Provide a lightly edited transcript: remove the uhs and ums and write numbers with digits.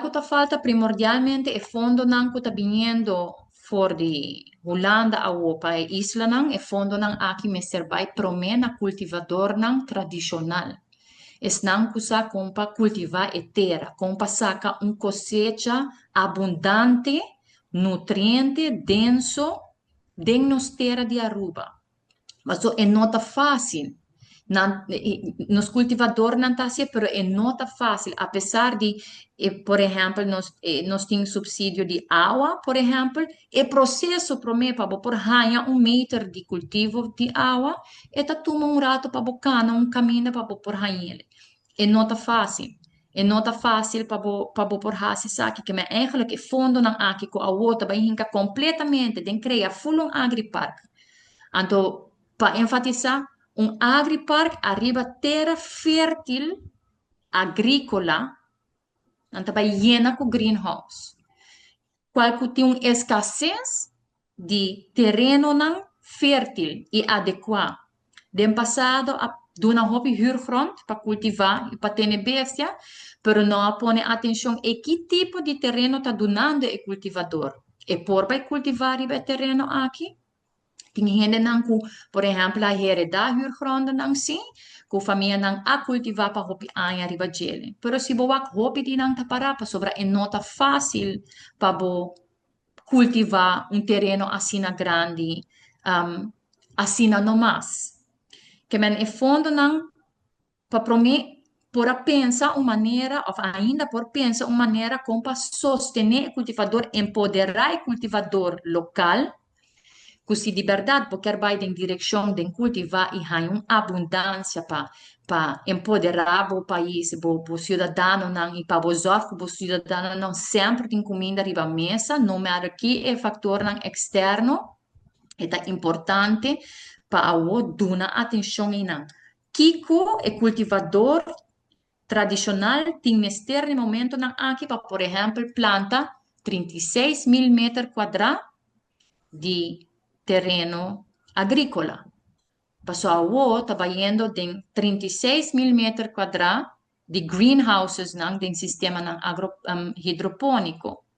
Kual ta falta primordialmente e fondonan ku ta biniendo for di Hulanda awo pa e islanan, e fondonan aki mester bai promé na kultivadornan tradishonal. Esnan ku sa kon pa kultivá e tera, kon pa saka un kosecha abundante, nutriente, denso den nos tera di Aruba. Mas e no ta fásil. Nan, nos kultivadornan ta hasié, pero e no ta fásil, apesar di, por ehèmpel, nos tin supsidio di awa, por ehèmpel, e proseso promé pa por haña un meter di kultivo di awa, e ta tuma un ratu pa kana un kaminda pa por hañ'é. E no ta fásil. E no ta fásil pa bo por hasi esaki, ke men eigenlijk e fondonan aki ku awo ta bai hinka kompletamente den krea full un agripark. Anto, pa enfatisá, un agripark ariba tera fértil agríkola, anto bai yena ku greenhouse. Kual ku tin un eskases di terenonan fértil i adekuá. Den pasado a duna hopi huurgrond pa kultivá i pa tene bestia, pero no a pone atenshon e ki tipo di tereno ta dunando e kultivadó. E por bai kultivá riba e tereno aki? Tin hendenan ku, por ehèmpel, a heredá huurgrondnan sí, ku famianan a kultivá pa hopi aña riba dje. Pero si bo wak, hopi di nan ta pará, pasobra e no ta fásil pa bo kultivá un tereno asina grandi, asina no mas. Ke men e fondonan pa promé por a pensa un manera, òf ainda por pensa un manera kon pa sostené e kultivadó, empoderá e kultivadó lokal, ku si di berdat bo ke bai den direkshon di kultivá i haña un abundansia pa empoderá e pais, bo siudadanonan i pa bo zorg ku siudadanonan semper tin kuminda riba mesa, no matter ki e faktornan eksterno, ta importante pa duna atenshon na kiko e kultivadó tradishonal tin mester na momentonan aki pa, por ehèmpel, planta 36 mil meter kuadrá di tereno agríkola. Paso awo ta bayendo den 36 mil meter kuadrá di greenhouses nan den sistemanan agro, hidropóniko.